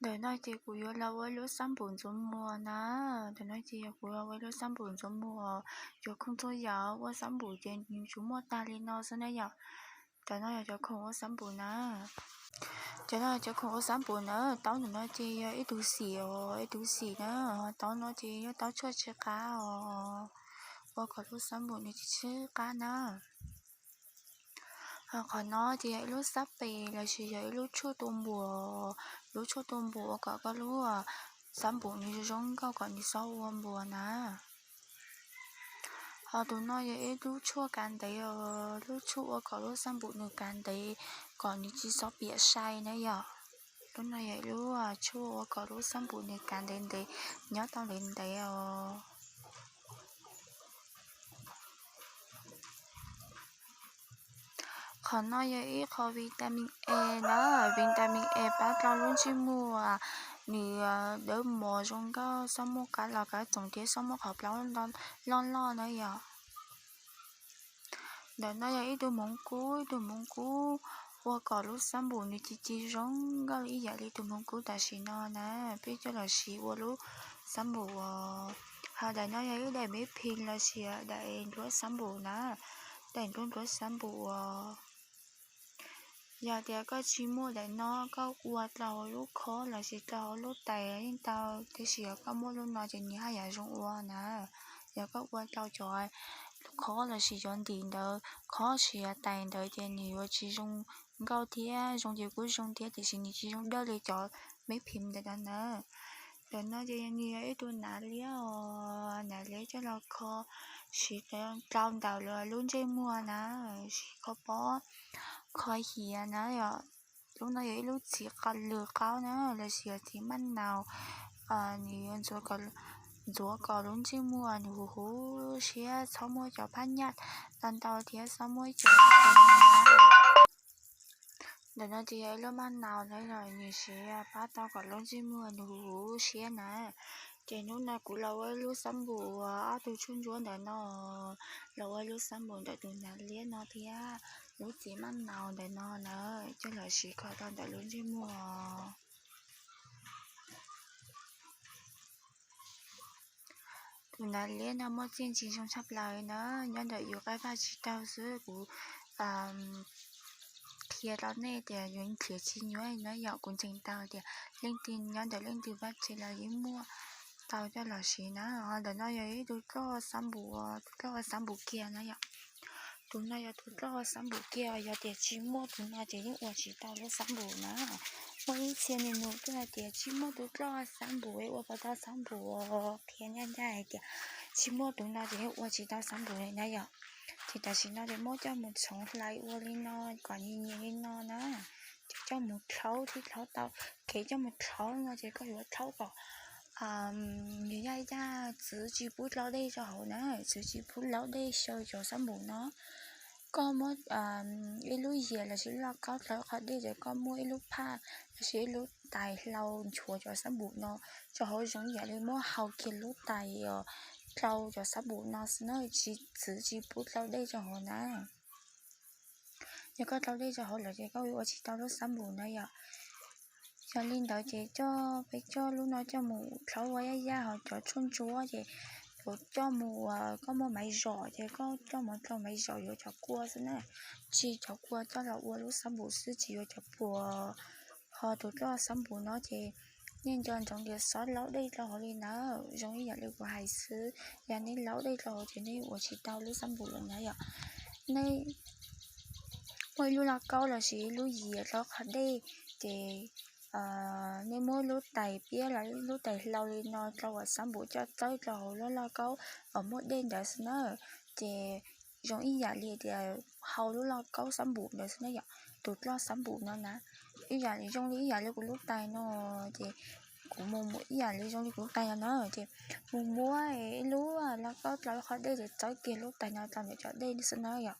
Ntawm no ces kuv yuav los ua lub xab npum ntxuav muag na. Ntawm no ces yog kuv los ua lub xab npum ntxuav muag, cov khoom txhua yam ua xab npum ces nws tsuas muaj tag li no xwb na yom. Cov no yog cov khoom ua xab npum na. Cov no cov khoom ua xab npum na, taub ntawm no ces yog ib tug xim os, ib tug xim na. Taub no ces yog taub tshuaj tsis qab os, ua kom lub xab npum nws tsis tshwb qab na. Qhov no ces yog ib lub xab pes lossis yog ib lub tshuaj tua npuas, lub tshuaj tua npuas ua kom koj lub xab npum nws zoo nkauj kom nws txhob ua npuas na. Ho tus no yog ib lub tshuaj kav ntev, lub tshuaj ua kom lub xab npum nws kav ntev, kom nws tsis txhob piam sai na yom. Lub no yog ib lub tshuaj ua kom lub xab npum nws kav ntev ntev, nyob tau ntev ntev os. Qhov no yog ib qho vitamin A na, vitamin A pab rau lub ntsej muag nws dawb mos zoo nkauj, txhob muaj kab los kab txoov thiab txhob muaj qhov plaub loj loj na yom. Ntawm no yog ib tug hmoov kub, ib tug hmoov kub ua kom lub xab npum nws ci ci zoo nkauj ib yam li tus hmoov kub tam sim no na. Peb coj los siv ua lub xab npum os. Ho daim no yog ib daim meb phis lossis daim nruab xab npum na, daim nruab nruab xab npum os. Yog tias koj tsis muaj daim no, koj ua rau hauv lub khob lossis rau hauv lub tais yeej tau, tiam sis yog koj muaj lub no ces nws haj yam zoo ua na. Yog koj ua rau cov lub khob lossis cov ntim ntawd, khob lossis tais ntawd ces nws yuav tsis zoo nkauj thiab, zoo ces kuj zoo thiab tiam sis nws tsis zoo dawb li cov meb phis ntawd na. Ntawm no ces nws yog ib tug nav liab os, nav liab coj los kho, siv rau ntawm lub ntsej muag na, siv kho pob, kho hiav na yom. Lub no yog ib lub txiv lws qaub na, lossis yog txiv maj naus, nws yuav ntxuav kom lub ntsej muag nws huv huv siab, txhob muaj cov phab nyaj ntau ntau thiab txhob muaj cov Ntawm no ces yog ib lub maj naus na, nws siv pab tau kom lub ntsej muag nws huv huv siab na. Ces hnub no kuv los ua ib lub xab npum uas ob tug tshuaj ntsuab ntawm no, los ua ib lub xab npum ntawm tus nav liab no thiab lub txiv maj naus ntawm no na, coj los siv kho tau ntawm lub ntsej muag. Tus nav liab no muaj txiaj ntsig zoo tshaj plaws na, nyob ntawm yus qaij vaj tsib taug xwb kuv qhia rau nej tias yuav nrhiav tsis nyuaj na yom. Kuv ntseeg tau tias leej twg nyob ntawm leej twg vaj tse los yeej muaj tau coj los siv na. Ntawm no yog ib tug dloj xab npum, tus dloj xab npum kiag na yom. Tus no yog tus dloj xab npum kiag, yog tias tsis muaj tus no ces yeej ua tsis tau lub xab npum na. Muaj ib txhia nws nug tuaj hais tias tsis muaj tus dloj xab npum ua puas tau xab npum, qhia ncaj ncaj hais tias tsis muaj tus no ces yeej ua tsis tau xab npum li na yom. Ces tam sim no ces muab coj mus txhoov hlais ua li no kom nyias nyias li no na. Ces coj mus dlaub thiab dlaub tau, kev coj mus dlaub no ces koj yuav dlaub kom nws yaj yaj txwv tsis pub dlaub dej rau hauv na, txwv tsis pub dlaub dej xyaw cov xab npum no. Koj muab ib lub yias lossis lub lauj kaub dlaub qhov dej ces koj muab ib lub phaj lossis ib lub tais hlau nchuav cov xab npum no rau hauv zoo ib yam li muab hau kiag lub tais os, dlaub cov xab npum no xwb na, tsis txwv tsis pub dlaub dej rau hauv na. Yog koj dlaub dej rau hauv lawm ces koj ua tsis tau lub xab npum na yom. Yog li ntawd ces coj, peb coj lub no coj mus dlaub ua yaj yaj, ho cov tshuaj ntsuab ces kuv coj mus, koj muaj maiv zom ces koj coj mus rau maiv zom yuav cov kua xwb na. Tsis, cov kua coj los ua lub xab npum xwb tsis yuav cov puas. Ho tus dloj xab npum no ces nej nco ntsoov tias txhob dlaub dej rau hauv li na, zoo ib yam li kuv hais xwb, yog nej dlaub dej rau hauv ces nej ua tsis tau lub xab npum lawm na yom. Nej muaj ib lub lauj kaub lossis ib lub yias dlaub qhov dej, ces nej muab lub tais piab los lub tais hlau li no rau uas xab npum coj txawb rau hauv lub lauj kaub uas muaj dej ntawd xwb na. Ces zoo ib yam li tias hau lub lauj kaub xab npum ntawd xwb na yom. Tus dloj xab npum no na, ib yam li zoo li ib yam li kuv lub tais no, ces kuv mus mus ib yam li zoo li kuv lub tais no na, ces mus muab ib lub lauj kaub dlaub qhov dej ces txawb kiag lub tais no rau ntawm cov dej xwb na yom.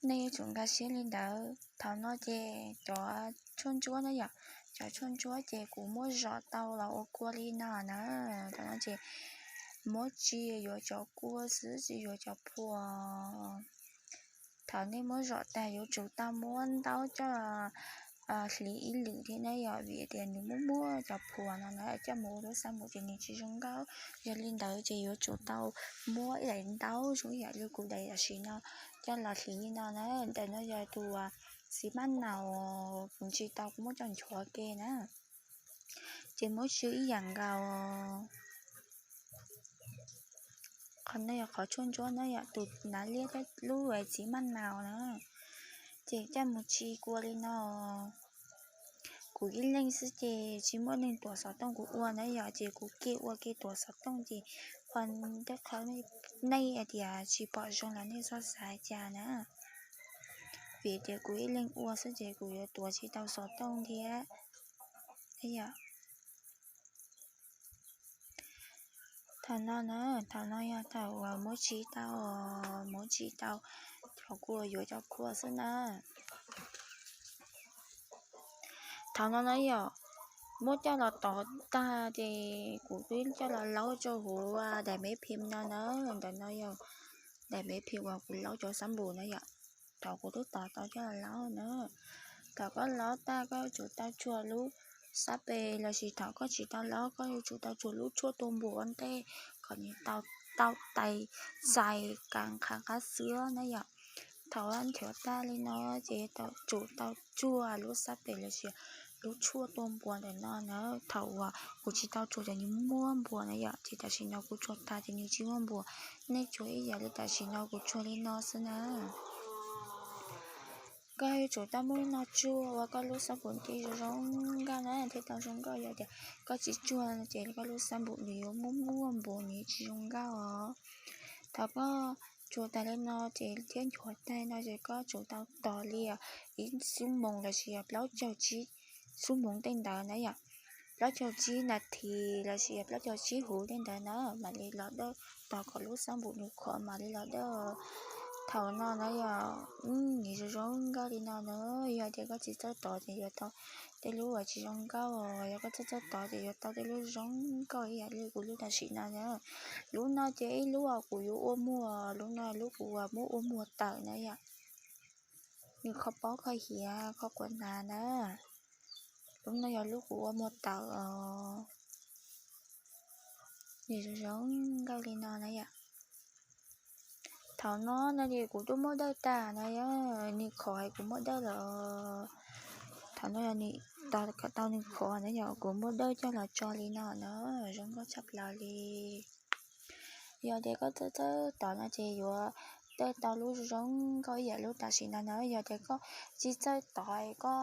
Nej yuav tsum nkag siab li ntawd. Thaum no ces cov tshuaj ntsuab na yom, cov tshuaj ntsuab ces kuv muab zom tau los ua kua li no na. Thaum no ces muab tsis yuav cov kua xwb, tsis yuav cov puas. Thaum nej muab zom tag yuav tsum tau muab ntaub coj hliv ib lwm thiab na yom, vim tias nws muaj muaj cov phuam no na coj mus ua lub xab npum ces nws tsis zoo nkauj. Yog li ntawd ces yuav tsum tau muab ib daim ntaub zoo ib yam li kuv daim tam sim no coj los hliv li no na. Ntawm no yog tus xis maj naus, kuv ntsis tau kuv muab coj nchuav ke na. Ces muab tsw ib yam nkaus. Qhov no yog qhov tshuaj ntsuab na yom, tus nav liab thiab lub txiv maj naus na. Ces coj mus tsis kua li no. Kuv ib leeg xwb ces tsis muaj neeg tuav xov tooj kuv ua na yom, ces kuv ke ua ke tuav xov tooj ces ua tej qho nej hais tias tsis pom zoo los nej txhob xav cas na. Vim tias kuv ib leeg ua xwb ces kuv yuav tuav tsis tau xov tooj thiab. Thaum no na, thaum no yog thaum uas muab tsis tau, muab tsis tau, cov kua yuav cov kua xwb na. Thaum no na yom, muab coj los tov tag ces kuv twb coj los laub rau hauv daim me phim no na. Ntawm no yog daim me phim uas kuv laub cov xab npum na yom. Thaum kuv twb tov tau coj los laub na. Thaum koj laub tag koj yuav tsum tau tsuag lub xab pes, lossis thaum koj tsis tau laub koj yuav tsum tau tsuag lub tshuaj tua npua ua ntej kom nws tau tais txais kas qha qab xwb na yom. Thaum nchuav tag li no ces yuav tsum tau tsuag lub xab pes lossis lub tshuaj tua npua ntawm no na. Thaum uas kuv tsis tau tsuag ces nws muaj npua na yom, ces tam sim no kuv tsuag tag ces nws tsis muaj npua. Nej tsuag ib yam li tam sim no kuv tsuag li no xwb na. Koj yuav tsum tau muab lub no tsuag ua koj lub xab npum thiaj zoo zoo nkauj na, thiaj tau zoo nkauj. Yog tias koj tsis tsuag ces koj lub xab npum nws yuav muaj muaj npua nws tsis zoo nkauj os. Thaum koj tsuag tag li no ces thiab nchuav tag no ces koj tsum tau tos li ib xuab moos lossis plaub caug tsib xuab moos tej ntawd na yom. Plaub caug tsib nas this lossis plaub caug tsib huv tej ntawd na mam li los dawj, tos kom lub xab npum nws khov mam li los dawj. Thaum no na yog nws zoo zoo nkauj li no na. Yog tias koj tsis txawj tov ces yuav tau tej lub uas tsis zoo nkauj, yog koj txawj txawj tov ces yuav tau tej lub zoo nkauj ib yam li kuv lub tam sim no na. Lub no ces ib lub uas kuv yuav ua muag, lub no lub kuv uas muab ua muag tawm na yom. Nws kho pob kho hiav kho quav hnav na. Lub no yog lub kuv ua muag tawm os. Nws zoo zoo nkauj li no na yom. Thaum no no ces kuv twb muab dawj tag na yom, nws khov hais kuv muab dawj los. Thaum no yog nws tau nws khov na yom, kuv muab dawj coj los tso li no na, zoo nkauj tshaj plaws li. Yog tias koj txawj txawj tov no ces yuav dawj tau lub zoo nkauj ib yam lub tam sim no na. Yog tias koj tsis txawj tov, koj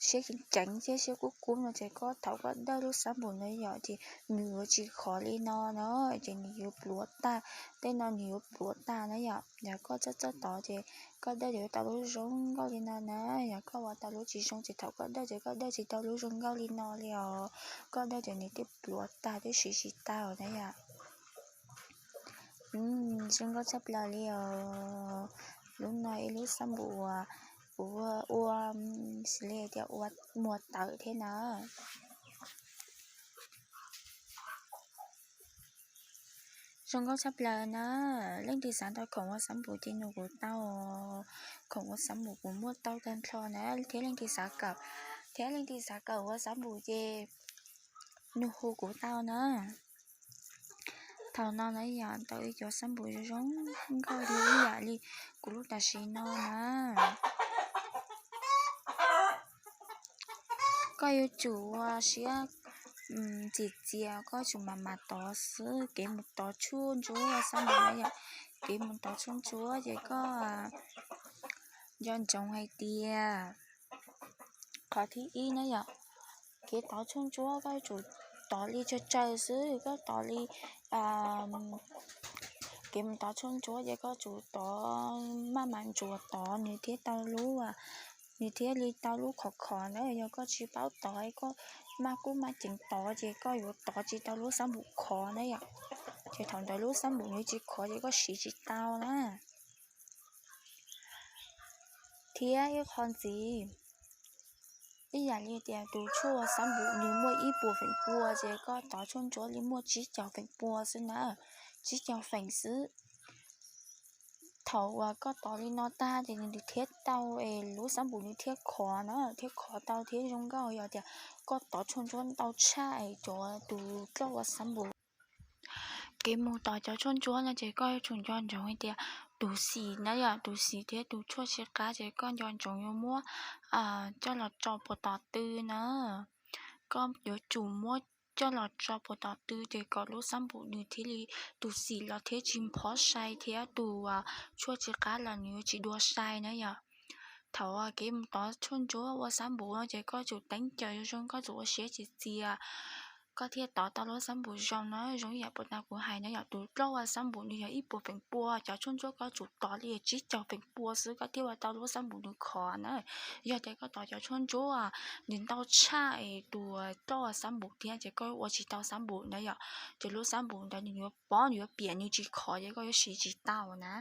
siab ceev ceev thiab siab kub kub no ces koj thaum koj dawj lub xab npum na yom ces nws yuav tsis khov li no na, ces nws yuav pluav tag, tej no nws yuav pluav tag na yom. Yog koj txawj txawj tov ces koj dawj yuav tau lub zoo nkauj li no na. Yog koj ua tau lub tsis zoo ces thaum koj dawj ces koj dawj tsis tau lub zoo nkauj li no li os. Koj dawj ces nws twb pluav tag twb siv tsis tau na yom. Zoo nkauj tshaj plaws li os. Lub no ib lub xab npum uas kuv ua xws li tias ua muag tawm thiab na. Zoo nkauj tshaj plaws na. Leej twg xav tau khoom ua xab npum ces nug kuv tau. Khoom ua xab npum kuv muaj tau tag nrho na, thiab leej twg xav kawm, thiab leej twg xav kawm ua xab npum ces nug hu kuv tau na. Thaum no na yom, tau ib cov xab npum zoo zoo nkauj li ib yam li kuv lub tam sim no na. Koj yuav tsum ua siab txim txias, koj tsum mam mam tov xwb, kev mus tov tshuaj ntsuab xab npum na yom. Kev mus tov tshuaj ntsuab ces koj nco ntsoov hais tias qhov thib ib na yom, kev tov tshuaj ntsuab koj yuav tsum tov li tsawg tsawg xwb, koj tov li kev mus tov tshuaj ntsuab ces koj tsum tov maj mam ntsuas tov nws thiaj tau lub, nws thiaj li tau lub khov khov na. Yog koj tsis paub tov, koj maj kub maj ceev tov ces koj yuav tov tsis tau lub xab npum khov na yom. Ces thaum ntawd lub xab npum nws tsis khov ces koj siv tsis tau na. Thiab ib qho ntxiv, ib yam li tias tus tshuaj xab npum nws muaj ib puas feem pua ces koj tov tshuaj ntsuab li muaj tsib caug feem pua xwb na, tsib caug feem xwb. Thaum uas koj tov li no tag ces nws thiaj tau es lub xab npum nws thiaj khov na, thiaj khov tau thiab zoo nkauj. Yog tias koj tov tshuaj ntsuab ntau tshaj es cov tus dloj ua xab npum. Kev mus tov cov tshuaj ntsuab no ces koj yuav tsum nco ntsoov hais tias tus xim na yom, tus xim thiab tus tshuaj tsw qab ces koj nco ntsoov yuav muab coj los tso puas tom tw na. Koj yuav tsum muab coj los tso puas tom tw ces kom lub xab npum nws thiaj li tus xim los thiab tsis nphob sai thiab tus tshuaj tsw qab los nws yuav tsis dua sai na yom. Thaum kev mus tov tshuaj ntsuab ua xab npum no ces koj tsum teeb caws zoo zoo, koj tsum ua siab txias txias, koj thiaj tov tau lub xab npum zoo na. Zoo ib yam puas tas kuv hais na yom, tus dloj ua xab npum nws yog ib puas feem pua, cov tshuaj ntsuab koj tsum tov li tsib caug feem pua xwb koj thiaj ua tau lub xab npum nws khov na. Yog tias koj tov cov tshuaj ntsuab nws ntau tshaj es tus dloj ua xab npum thiab ces koj ua tsis tau xab npum na yom. Ces lub xab npum ntawd nws yuav pob, nws yuav piam, nws tsis khov ces koj yuav siv tsis tau na.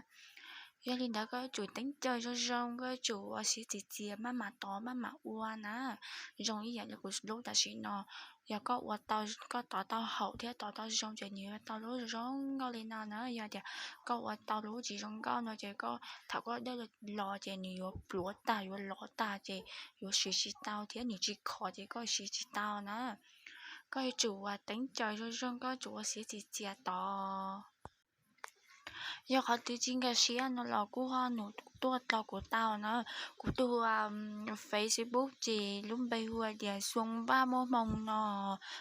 Yog li ntawd koj yuav tsum teeb caws zoo zoo, koj yuav tsum ua siab txias txias maj mam tov maj mam ua na. Zoo ib yam li kuv lub tam sim no, yog koj ua tau, koj tov tau haum thiab tov tau zoo ces nws yuav tau lub zoo nkauj li no na. Yog tias koj ua tau lub tsis zoo nkauj no ces koj thaum koj dej los ces nws yuav pluav tag, yuav lov tag ces yuav siv tsis tau thiab nws tsis khov ces koj siv tsis tau na. Koj yuav tsum ua teeb caws zoo zoo, koj yuav tsum ua siab txias txias tod. Yog qhov twg tsis nkag siab no los kuj ho nug tuaj rau kuv tau na. Kuv tus Facebook ces lub npe hu tias Xuân Vaj Muaj Hmoo no,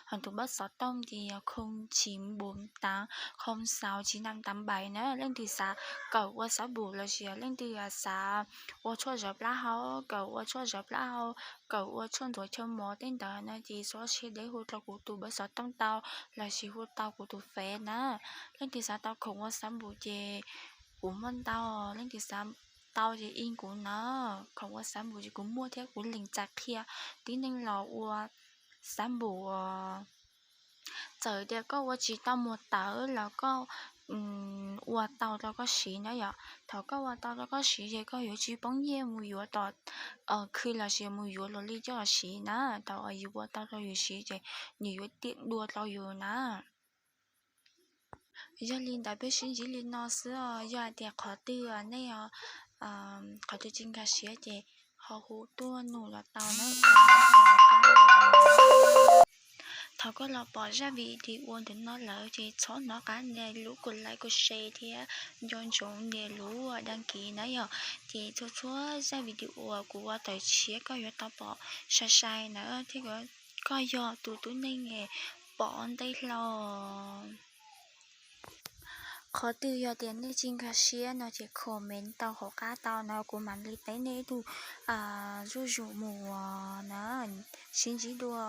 ho tus npawb xov tooj ces không chín bốn tám không sáu chín năm tám bảy na. Leej twg xav kawm ua xab npum lossis leej twg xav ua tshuaj zawv plab hau, kawm ua tshuaj zawv plab hau, kawm ua tshuaj ntxuav chaw mov tej ntawd no ces txhob siab deb hu rau kuv tus npawb xov tooj tau lossis hu tau kuv tus Face na. Leej twg xav tau khoom ua xab npum ces kuv muaj ntau, leej twg xav tau ces ib kuv na. Khoom ua xab npum ces kuv muaj thiab kuv lees txais qhia tib neeg los ua xab npum. Txawm tias koj ua tsis tau muag tawv los koj ua tau rau koj siv na yom. Thaum koj ua tau rau koj siv ces koj yuav tsis poob nyiaj mus yuav tom khw lossis mus yuav luag li coj los siv na. Thaum yus ua tau rau yus siv ces nws yuav tiam dua rau yus na. Yog li ntawd peb sib ntsib li no xwb os. Yog hais tias qhov twg nej, qhov twg tsis nkag siab ces ho hu tuaj nug los tau na. Thov koj los pom zaj video ntawm no lawm ces txhob hnov qab nias lub like, share thiab nco ntsoov nias lub đăng ký na yom. Ces txhua txhua zaj video uas kuv ua tawm tshiab koj yuav tau pom sai sai na thiab. Koj yog tus tub neeg pom ntej hlo. Qhov twg yog tias nej tsis nkag siab no ces comment tau hauv qab tau na, kuv mam li teb nej ib tug zuj zus mus na. Sib ntsib dua.